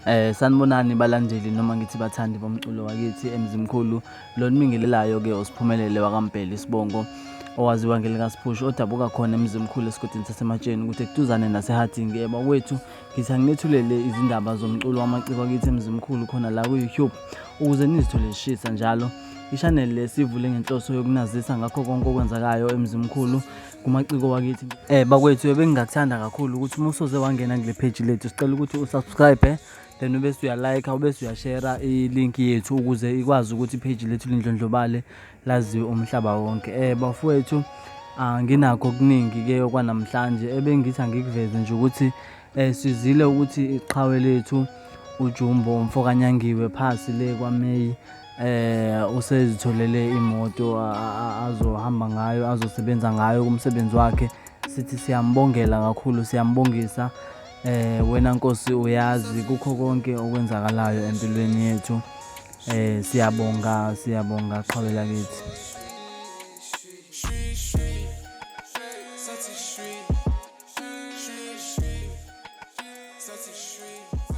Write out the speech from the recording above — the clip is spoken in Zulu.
Sanibonani balandeli noma ngithi bathandi bomculo wakithi eMzimkhulu. Lo nibingelelayo ke uSiphumelele wakaMbhele isibongo owaziwa ngelikaSiphushu odabuka khona eMzimkhulu esigodini saseMatsheni ukuthi ekuduzane naseHarding bakwethu ngithi anginethulele izindaba zomculo wamaciko akithi eMzimkhulu khona la ku-YouTube ukuze nizithole zishisa njalo. I-channel le sivule ngenhloso yokunazisa ngakho konke okwenzakayo eMzimkhulu kumaciko wakithi. Bakwethu ebengingakuthanda kakhulu ukuthi uma usoze wangena kule page lethu sicela ukuthi usubscribe then ubese uyalike ubese uyashare i-link yethu ukuze ikwazi ukuthi ipage lethu lindlondlobale laziwe umhlaba wonke. Bafowethu anginakho okuningi ke okwanamhlanje ebengithi angikuveze nje ukuthi sizile ukuthi iqhawe lethu uJumbo umfokaNyangiwe phasi le kwaMeyi usezitholele imoto azohamba ngayo azosebenza ngayo kumsebenzi wakhe. Sithi siyambongela kakhulu siyambongisa wena Nkosi uyazi kukho konke okwenzakalayo empilweni yethu. Siyabonga siyabonga qhawe lakithi. Sathi shwi, shwi, shwi, sathi shwi.